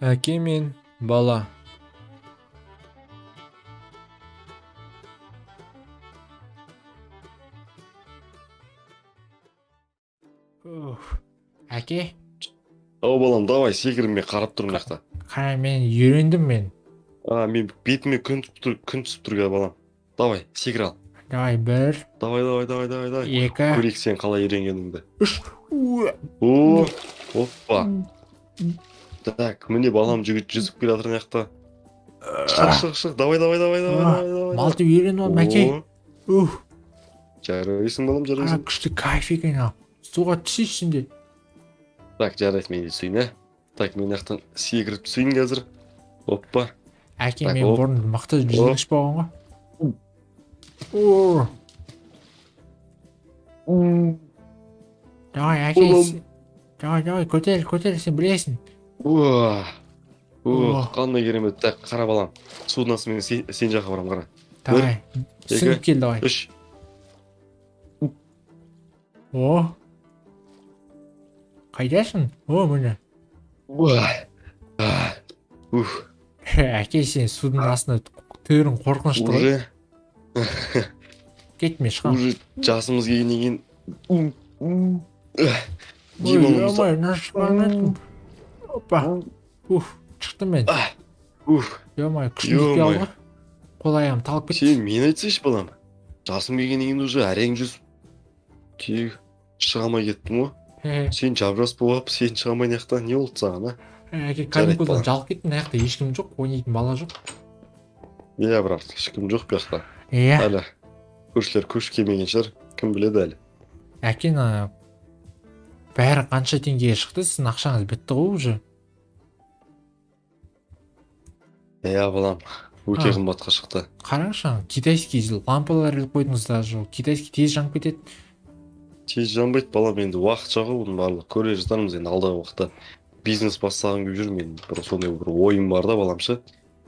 Әке мен бала. Уф. Әке, Ау, балам, давай секір, мен қарап тұрмын мына жақта. Қара, мен үйрендім мен. А, мен бетіме күн түсіп тұр, күн түсіп тұр балам. Давай, секір ал. Давай, бір, Давай, давай, давай, давай, давай. екі, Көрейік сен қалай үйренгеніңді. Үш. О, опа. Так, міне балам жігіт жүзіп келе жатыр мына жақта. Шық, шық, шық. Давай, давай, давай, давай, давай, давай. Малды үйреніп алдым, әке. О, Ух, жарайсың, балам, қара, жарайсың. Күшті кайф екен ау. Суға түсейші сен де. Так, жарайды, мен де түсейін, ә. Так, мен мына жақтан секіріп түсейін қазір. Опа. Әке, Так, мен оп. бұрын мықты жүзгіш болған ғой. О, давай, әке. Балам. Давай, давай, көтер, көтер, сен білесің. Уа. О. Ух, қандай керемет. Так, қара, балам. Судың астымен сен жаққа барамын, қара. Давай, Екі, сүңгіп кел, давай. Үш. О. Қайдасың? О, міне. Уа. А. Ух, Әке, сен судың астында түрің қорқынышты ғой. Уже, Кет, мен шығамын. уже жасымыз келгеннен кейін Ой, демалуымыз. ё-моё, мына шыға алмадым. Опа. Уф, шықтым мен. Уф, Ё-моё, күшім жетпей Ё-моё. қалды ғой. Қол аяғым талып кетті. Сен мені айтсайшы, балам. Жасым келгеннен кейін уже әрең жүзіп тек шыға алмай кеттім ғой. Хе, Сен жап жас болып, сен шыға алмай мына жақта не болды саған, а? Әке, Жарайды, каникулдан балам. жалығып кеттім. Мына жақта ешкім жоқ, ойнайтын бала жоқ. Иә, бірақ ешкім жоқ бұл жақта. Иә, Әлі көршілер көшіп келмеген шығар, кім біледі әлі. Әке, ана бәрі қанша теңгеге шықты? Сіздің ақшаңыз бітті ғой уже. Иә, балам, өте А. қымбатқа шықты. Қараңызшы, ана китайский лампалар іліп қойдыңыз даже. Ол китайский тез жанып кетеді. Тез жанбайды, балам, енді уақытша ғой бұның барлығы. Көре жатармыз енді алдағы уақытта. Бизнес бастағым келіп жүр мен, бір сондай бір ойым бар да, балам, ше.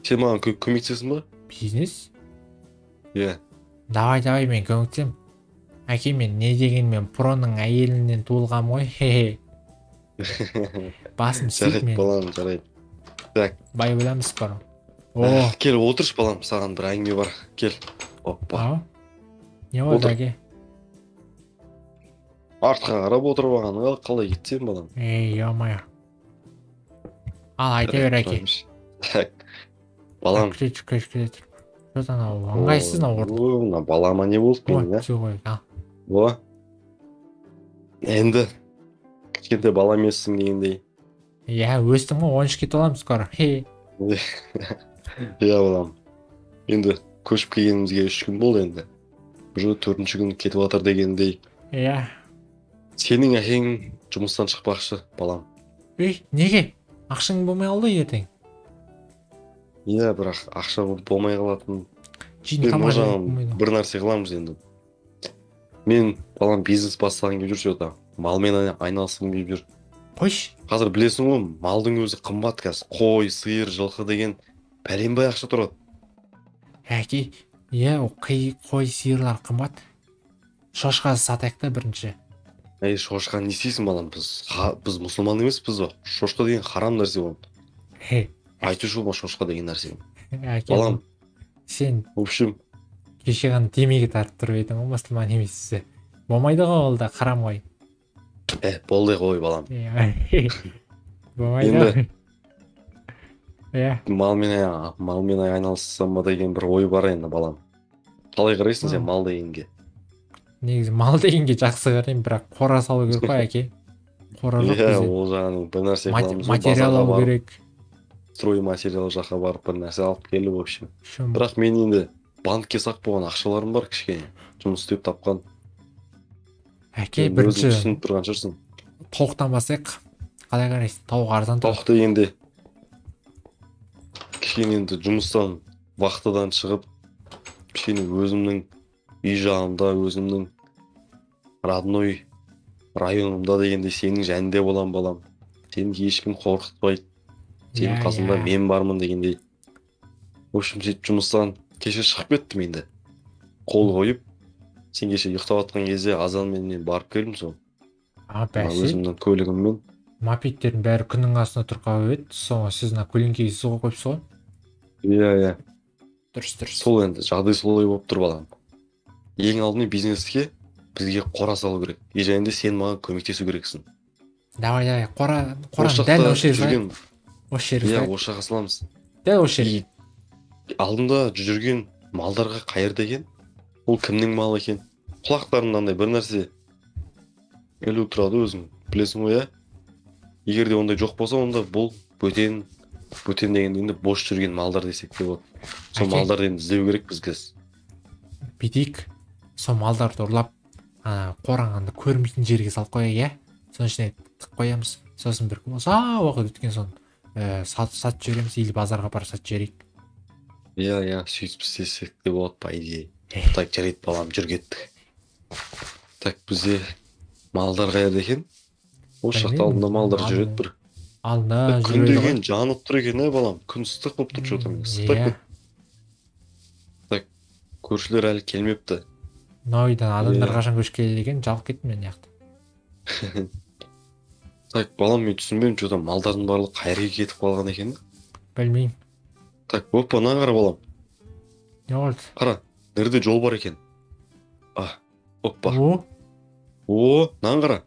Сен маған көмектесесің ба? Бизнес? Иә. Давай, давай, мен көмектесемін. Әке, мен не дегенмен проның әйелінен туылғанмын ғой. Хе-хе. Басым істейді Жарайды, мен. балам, жарайды. Так, Бай боламыз скоро. О, кел отыршы, балам, саған бір әңгіме бар. Кел. Опа. ау. Не болды, Отыр. әке? Артқа қарап отырып алған қалай кетсем, балам? Ей, ё-моё. Ал, айта бер, әке. Так. Балам. Күте тұр, күте тұр, күте тұр. Что-то анау ыңғайсыз мынау орын. О, мына балама не болды Ой, менің, а? түсе ғой. Ал. О. Енді кішкентай бала емессің дегендей. Иә, өстім ғой, 13-ке толамын скоро. Хе. Иә, балам. Енді көшіп келгенімізге 3 күн болды енді. Уже төртінші күн кетіп жатыр дегендей. Иә. Сенің әкең жұмыстан шықпақшы, балам. Ей, неге? Ақшаң болмай қалды ертең. Иә, бірақ ақша болмай қалатын. Жиын Мен тамақ ол жеп жағын болмайды. бір нәрсе қыламыз енді. Мен, балам, бизнес бастағым келіп жүр что-то. Малмен айналысқым келіп жүр. Қойшы. Қазір білесің ғой, малдың өзі қымбат қазір. Қой, сиыр, жылқы деген пәленбай ақша тұрады. Әке, иә, ол қой, сиырлар қымбат. Шошқа сатайық та бірінші. Әй, шошқа не істейсің, балам? Біз мұсылман емеспіз ба? Шошқа деген харам нәрсе ол. Хе, Айтушы болма шошқа деген нәрсе. әке, Балам, сен в общем, кеше ғана темекі тартып тұрып едің ғой, мұсылман емессіз. Болмайды ғой, ол да харам ғой. Болды ғой, балам. Иә. Болмайды Енді ғой. Иә. малмен айналыссам ба деген бір ой бар енді, балам. Қалай қарайсың сен А. мал дегенге? Негізі мал дегенге жақсы қараймын, бірақ қора салу керек қой, әке. Қора жоқ Иә, бізде. ол жағынан бір нәрсе қыламыз ғой, Материал базарға алу барып, керек. стройматериал жаққа барып бір нәрсе алып келіп, в общем. Шым. Бірақ мен енді банкке сақ болған ақшаларым бар кішкене. Жұмыс істеп тапқан. Әке, Енді өзің бірінші түсініп тұрған шығарсың. тауықтан бастайық. Қалай қарайсың? Тауық арзан тұрады. Тауық дегенде кішкене енді жұмыстан, вахтадан шығып, кішкене өзімнің үй жағымда, өзімнің родной районымда дегенде сенің жаныңда боламын, балам. Сені ешкім қорқытпайды. Сенің Иә, қасыңда иә. мен бармын дегендей. В общем, сөйтіп жұмыстан кеше шығып кеттім енді. Қол қойып, сен кеше ұйықтап жатқан кезде азанмен мен барып келдім сол. А, Мына бәсе. өзімнің көлігіммен. Мопедтердің бәрі күннің астында тұрып қалып еді. Соны сіз мына көлеңкеге сіз қойыпсыз ғой. Иә, иә. Дұрыс, дұрыс. Сол енді жағдай солай болып тұр, балам. Ең алдымен бизнеске бізге қора салу керек. И және де сен маған көмектесу керексің. Давай, давай, қора, Осы қораны дәл жақта осы жерге салайық. жүрген, Осы жерге иә, салайық. осы жаққа саламыз. Дәл осы жерге. И алдында жүрген малдарға қайыр деген, ол кімнің малы екен? Құлақтарында андай бір нәрсе ілу тұрады, өзің білесің ғой, иә? Егер де ондай жоқ болса, онда бұл бөтен, бөтен дегенде енді бос жүрген малдар десек те болады. Сол Әке. малдарды енді іздеу керек бізге. Бүйтейік. Сол малдарды ұрлап, ана қораңды көрмейтін жерге салып қояйық, иә? Соның ішіне тығып қоямыз. Сосын бір күн ұзақ уақыт өткен соң сатып жібереміз или базарға апарып сатып жіберейік. Иә, иә, сөйтіп істесек те болады, по идее. Так, жарайды, балам, жүр, кеттік. Так, бізде малдар қайда екен? Осы жақта Білмеймін, алдында малдар жүреді бір. Алдында Күн жүреді ғой. деген жанып тұр екен, ә, балам. Күн ыстық болып тұр, что-то ыстық. Иә. Так, көршілер әлі келмепті. Мынау үйден адамдар Иә. қашан көшіп келеді екен, жалығып кеттім мен мына жақта. Так, балам, мен түсінбедім, что-то малдардың барлығы қай жерге кетіп қалған екен? Білмеймін. Так, опа, мынаны қара, балам. Не болды? Қара, жерде жол бар екен. А, опа. О, О, мынаны қара.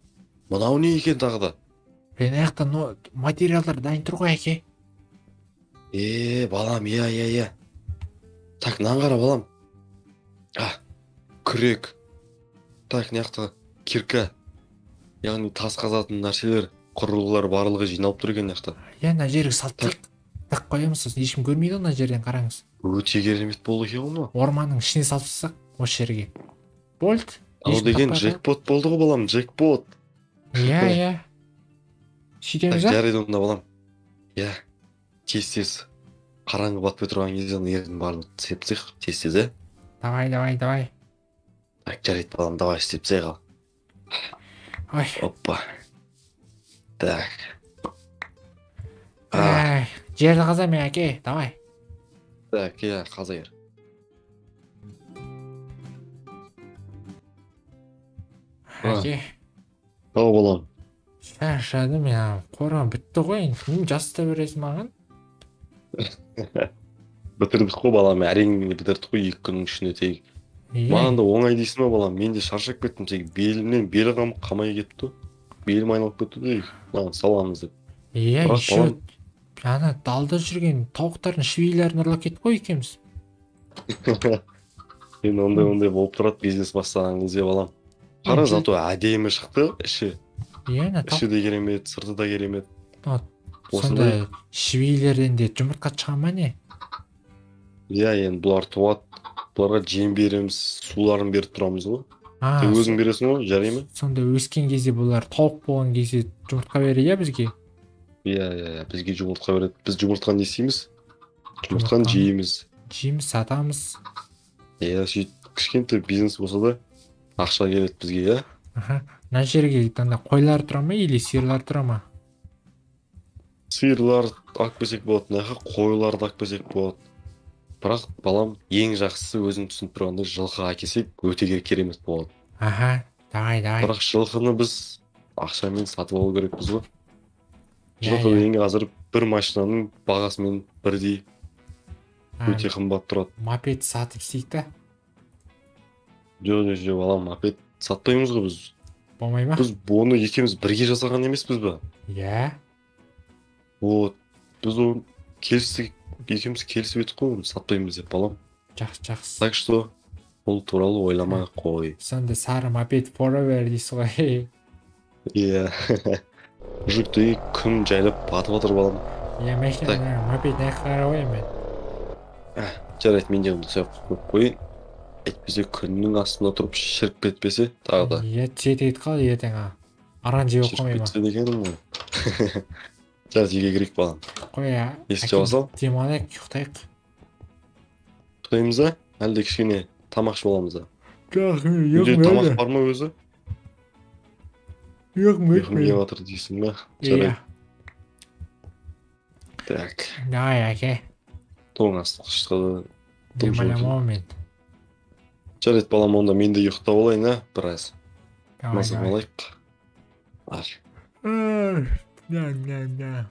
Мынау не екен тағы да? Блин, ана жақта но материалдар дайын тұр ғой, әке. Е, балам, иә, иә, иә. Так, мынаны қара, балам. А, күрек. Так, мына жақта кирка. Яғни тас қазатын нәрселер, құрылғылар барлығы жиналып тұр екен мына жақта. Иә, мына жерге салып тастайық. Тығып қоямыз, сосын ешкім көрмейді ғой мына жерден, қараңыз. Өте керемет болды екен ғой мынау. Орманның ішіне салып тастасақ, осы жерге. Болды. Анау Ешкім деген таппай қалады. джекпот болды ғой, балам, джекпот. Иә, иә. Так, Сөйтеміз, а? жарайды онда, балам. Иә, тез-тез қараңғы батпай тұрған кезде ана ердің барлығын істеп тастайық, тез-тез, ә? Давай, давай, давай. Так, жарайды, балам, давай істеп тастайық ал. Ой. Опа. Так. А, Ай, жерді қазамын, әке, давай. так, иә, қаза бер. А. Әке, Ау, балам. шаршадым я. Қорам бітті ғой енді. Кім жаста бересің маған? Бітірдік қой, балам, әрең бітірдік қой 2 күннің ішінде тек. Иә. Маған да оңай дейсің ба, балам? Мен де шаршап кеттім, тек белімнен бел қамай кетті. Белім айналып кетті де, маған саламыз деп. Иә, Бірақ, еще балам, ана далда жүрген тауықтардың швейлерін ұрлап кеттік қой екеуміз. Енді ондай болып тұрады бизнес бастаған кезде, балам. Қара, зато әдемі шықты іші. Иә, ана Іші де керемет, сырты да керемет. тауық Осындай сонда швейлерден де жұмыртқа шыға ма не? Иә, енді бұлар туады. Бұларға жем береміз, суларын беріп тұрамыз ғой. А, Сен өзің бересің ғой, жарай ма? Сонда өскен кезде бұлар тауық болған кезде жұмыртқа береді иә бізге? Иә, иә, иә, бізге жұмыртқа береді. Біз жұмыртқаны не істейміз? Жұмыртқаны Жұмыртқаны жейміз. Жейміз, сатамыз. Иә, сөйтіп кішкентай бизнес болса да ақша келеді бізге, иә? Аха. Мына жерге анда қойлар тұра ма или сиырлар тұра ма? Сиырлар алып келсек болады, мына жаққа қойларды алып келсек болады. Бірақ, балам, ең жақсысы өзің түсініп тұрғандай жылқы әкелсек өте керемет болады. Аха, давай, давай. Бірақ жылқыны біз ақшамен сатып алу керекпіз ғой. Иә, Жылқы иә. деген қазір бір машинаның бағасымен бірдей, А, өте қымбат тұрады. Мопед сатып істейік та. Жоқ, жоқ, жоқ, балам, мопед сатпаймыз ғой біз. Болмай ма? Біз оны екеуміз бірге жасаған емеспіз ба? Иә. Вот, біз оны келістік, екеуміз келісіп едік қой, оны сатпаймыз деп, балам. Жақсы, жақсы. Так что ол туралы ойламай ақ қой. Сонда сары мопед forever дейсіз ғой. Иә. Жүк деген күн жайлап батып жатыр, балам. Иә, машина, Так. мопед мына жаққа қарап қоямын мен. Жарайды, мен де онда сол жаққа қойып қояйын. Әйтпесе күннің астында тұрып шіріп кетпесе тағы да. Иә, түзете кетіп қалды ертең, а. Аран жеп Шіріп қоймай ма? кетсе дегенім ғой. Жарайды, үйге кірейік, балам. Қой, а. Есік жаба сал. Демалайық, ұйықтайық. Ұйықтаймыз ба? Әлде кішкене тамақ ішіп аламыз ба? Жоқ, Үйде тамақ бар ма өзі? Ұйқым Ұйқым келіп жатыр дейсің ба? Иә. Жарайды. Так, Давай, әке. тоң асты қышқылы. Тым Демаламын ау мен. Жарайды, балам, онда мен де ұйықтап алайын, а, біраз. Давай, Маза давай. алайық. Ар. Ай, Ням, ням, ням.